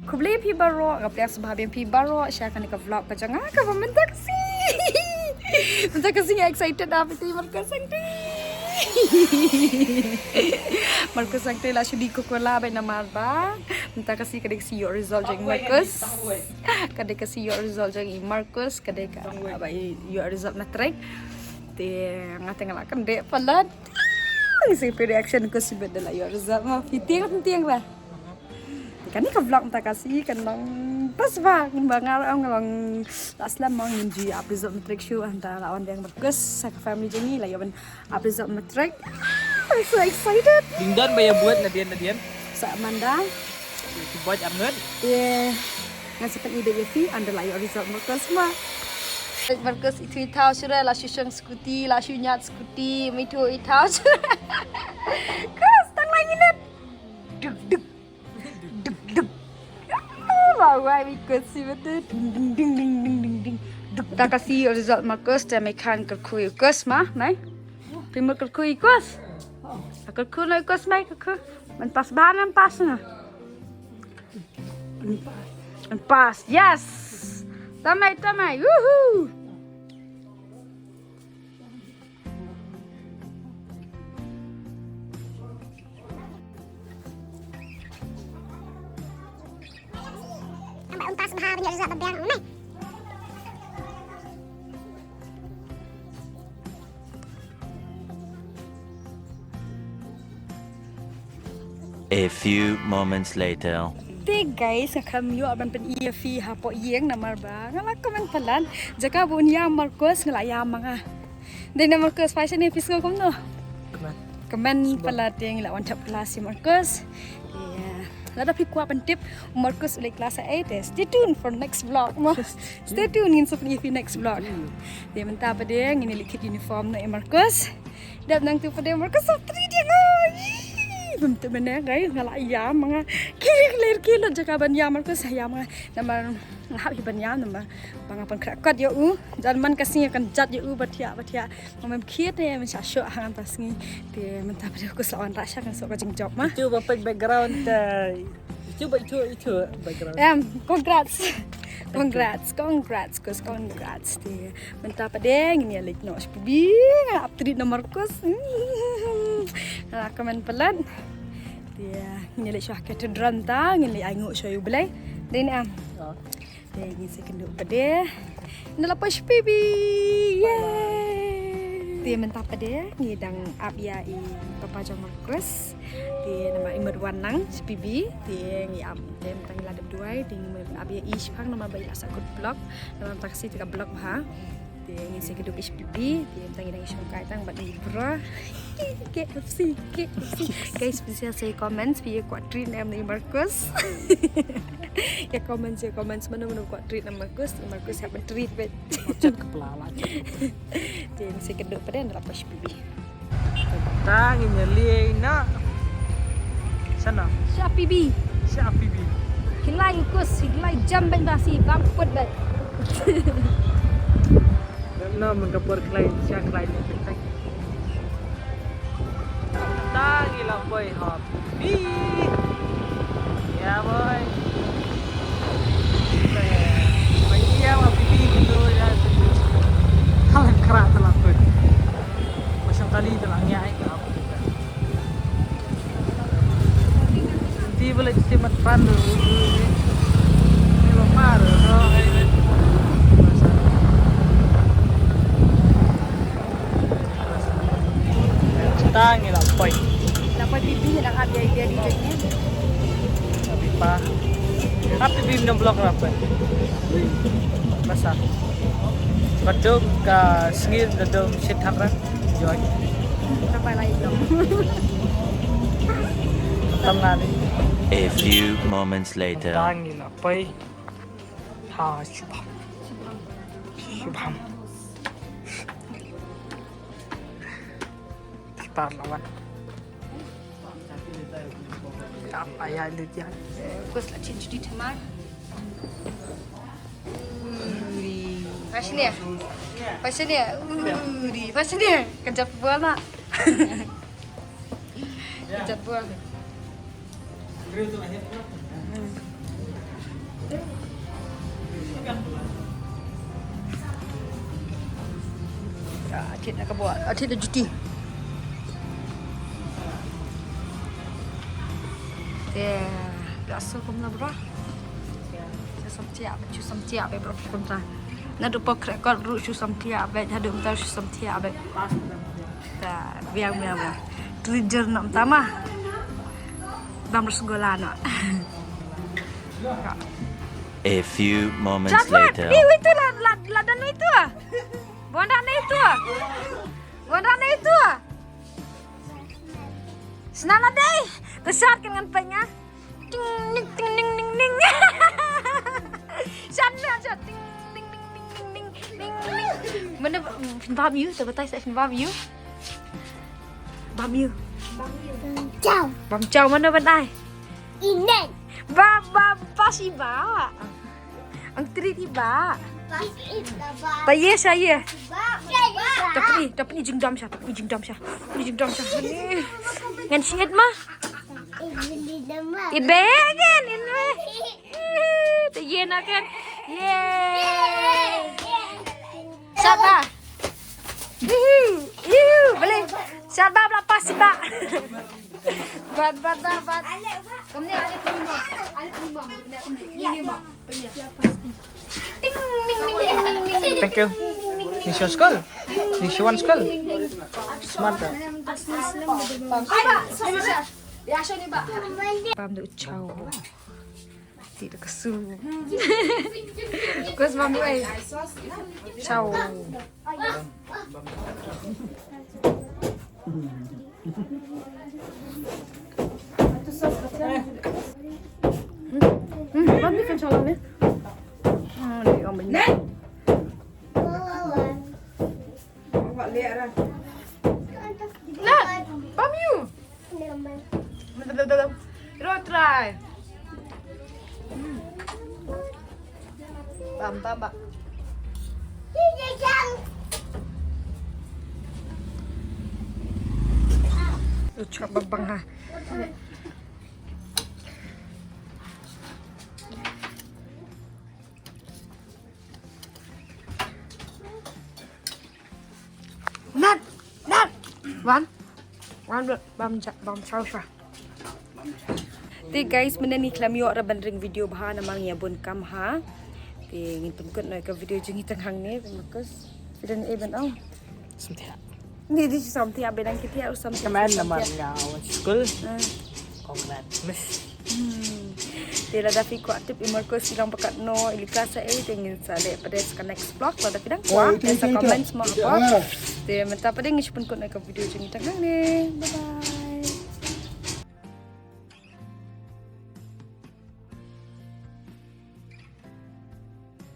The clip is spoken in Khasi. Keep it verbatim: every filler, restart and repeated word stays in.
Khublei phi baroh, nga pdiang sngewbha biang phi baroh sha kane ka vlog ka jong nga kaba mynta ka sngi. Mynta ka sngi nga excited da phi te Marcus sangti. Marcus sangti la shu die Coca-Cola bad namar ba mynta ka sngi ka dei ka sngi ïoh result jong i Marcus. Ka dei ka sngi ïoh result jong i Marcus, ka dei ka ba ïoh result matric. Te nga te nga la kyndit palat. Ngi sngewthuh reaction ko sibit da la ïoh result ma phi tieng phi tieng ba. Kane ka vlog mynta ka sngi kan long bas ba kumba nga ong long last lam mong ngin ju ap result matric shuh hangta la wan biang Marcus sa ka family jong ngi la ïoh ban ap result matric. I'm so excited. Ding don ba ïa buat nadien nadien. Sa Amanda. Ki boj arngut. Ye. Nga sa pyn-i bad ïa phi hangta la ïoh result Marcus ma. Marcus itu itau sure la shu shong scooty la shu ñiat scooty mitu itau sure. Kus tang lai minit. Duk duk. Duk duk. Ba wai mi kus si betul. Ding ding ding ding ding ding ding. Duk. Ta ka sngi result Marcus te me khan kyrkhu ïa kus ma nai. Phi mut kyrkhu ïa kus. Kyrkhu na kus mai kyrkhu. Man pas ba nan pas na. Man pas. Yes. Tamai tamai. Woohoo. A few moments later. Te guys, nga khlem ïoh ban pyn-i ïa phi hapoh ïing namar ba nga la comment palat. Jaka ba un ïam Marcus nga la ïam ma nga. Dei na Marcus, fashion ni phi sngew kumno? Kmen. Kmen palat ïa ngi la wan thep kelas ïa Marcus. Ïa. Lada phi kwah ban tip Marcus u leit kelas eight, eh, stay tuned for next vlog mo. Stay tuned ngin sa pyn-i ïa phi next vlog. Te mynta pat de ngin ïa leit kit uniform noh ïa Marcus. Dep nangtu pat de Marcus sa treat ïa nga. Bym tip mynne guys nga la ïam ma nga. Ki ler ki lut jaka ban ïam Marcus ïam ma nga. Namar nga hap hi ban ïam namar ba nga pynkhreh kot ïa u. Jan man ka sngi kan jat ïa u ba thiah ba thiah. Nga mem khiet ne men sha shoh ha ngan ta sngi. Te mynta pat de Marcus la wan rah sha kan soh ka jingjop ma. Itu ba peit background te. Itu ba itu itu background. Em, congrats. Congrats, congrats, Kus, congrats. Te mynta pat de ngin ïa leit noh sha P B. Nga ap treat na Marcus. Nga la comment palat. Te ngin ïa leit sha cathedral ta, ngin leit ainguh sha U Blei. Dei ne em. Te ngin sa ïakynduh pat de. Nda la poi sha P B. Yay. Te mynta pat de ngi dang ap ïa i papa jong Marcus. Te namar i mut wan lang sha P B. Te ngi ap te mynta ngi la dep duwai te ngi mut ap ïa i shipang namar ba i la sah kut block. Namar mynta ka sngi te ka block bha. Te ngin sa ïakynduh sha P B. Te mynta ngi dang shong kai tang bad ngi bra. K F C, K F C. Guys, phi sa ïa comment phi ïa kwah treat ne em na i Marcus. Ïa comment, ïa comment mano mano kwah treat na Marcus, i Marcus hap treat bad. Chat kepala lah. Te ngin sa ïakynduh pat de nda la poi sha P B. Ta ngin ïa leit na. Sana. Sha P B. Sha P B. Khlaiñ Kus, khlaiñ jam bad basi bam put bad. Dep na mun ka por khlaiñ sha khlaiñ. Ta ngi la poi ha P B. Ya boy. Poi ya wa P B gitu ya. Halan kra ta la poi. Masang kali ta la ngi ai ka. Ti bela ti mat pan do. Ni lo mar. Ta ngi la poi. La poi P B ngi la ap ïa ïa di jong ngi. Ap P B. Ap P B na block la poi. Basa. Ka dum ka sngi ka dum shit hak ra. Joi. Ka pai lai jong. Tam ngali. A few moments later. Ta ngi la poi. Ha, shubham. Shubham. Tar lawan. Apa ya lu dia? Kus la chin chudi thamar. Uri. Fashion ya? Fashion ya? Uri. Fashion ya? Kejap bola. Kejap bola. Hmm. Atit da juti. Te, biasa kumna bro. Shu samtiak, shu samtiak bro kumta. Naduh pok rekod ruh shu samtiak bad haduh mynta shu samtiak bad. Ta, biang biang biang. Treasure na mynta ma. Bam rasgola na. A few moments Jafar, later. ni itu lah, lah, lah dan itu ah. Bukan dah itu ah. Bukan dah itu ah. Snal la dei. Te shad kan ngan peit nga. Ting ning ting ning ning ning. Shad na shad ting ning ning ning ning ning ning ning. Mano ba-, bam ïu, te batai sa bam ïu. Bam ïu. Ciao. Bam ciao mano ban ai. Inen. Ba ba pas iba. Ang tri iba. Pas iba. Pa ye sa ye. Ba ba. Ta pni, ta pni jingdom sha, ta pni jingdom sha. Pni jingdom sha. Ngan siat ma. Ini nama. Ibe kan in me. Ta ye na kan. Ye. Saba. Yuhu. Yuhu. Boleh. Saba bla pas ba. Bat bat bat bat. Kumne ale pni ma. Ale pni ma. Ni ma. Thank you. Ni shu school. Ni shu wan school. Smart ka. Pam du chau. Ti da kasu. Kus pam du ai. Chau. Hmm, pam du kan chau ne. Hmm, ni om ni. Nat, pam ïu. Ro try. Pam pam ba. Ucap babang ha. Nat, nat. Wan. Wan bam ja bam chau sha. Te guys, mynne ngi khlem ïoh ra ban ring video bha namar ngi bun kam ha. Te ngin pynkut noh ka video jong ngi tang hangne, Marcus. Phi don ei ban ong. Samthiah. Ni di samthiah, ba dang ki thiah samthiah. Kmen namar nga wan school. Congrats, miss. Te lada phi kwah tip i Marcus i long ba katno, i la klas ei, te ngin sa leh pat sa ka next vlog. Lada phi dang kwah, te sa comment mo hapoh. Te mynta pat ngi shu pynkut noh ka video jong ngi tang hangne. Bye bye.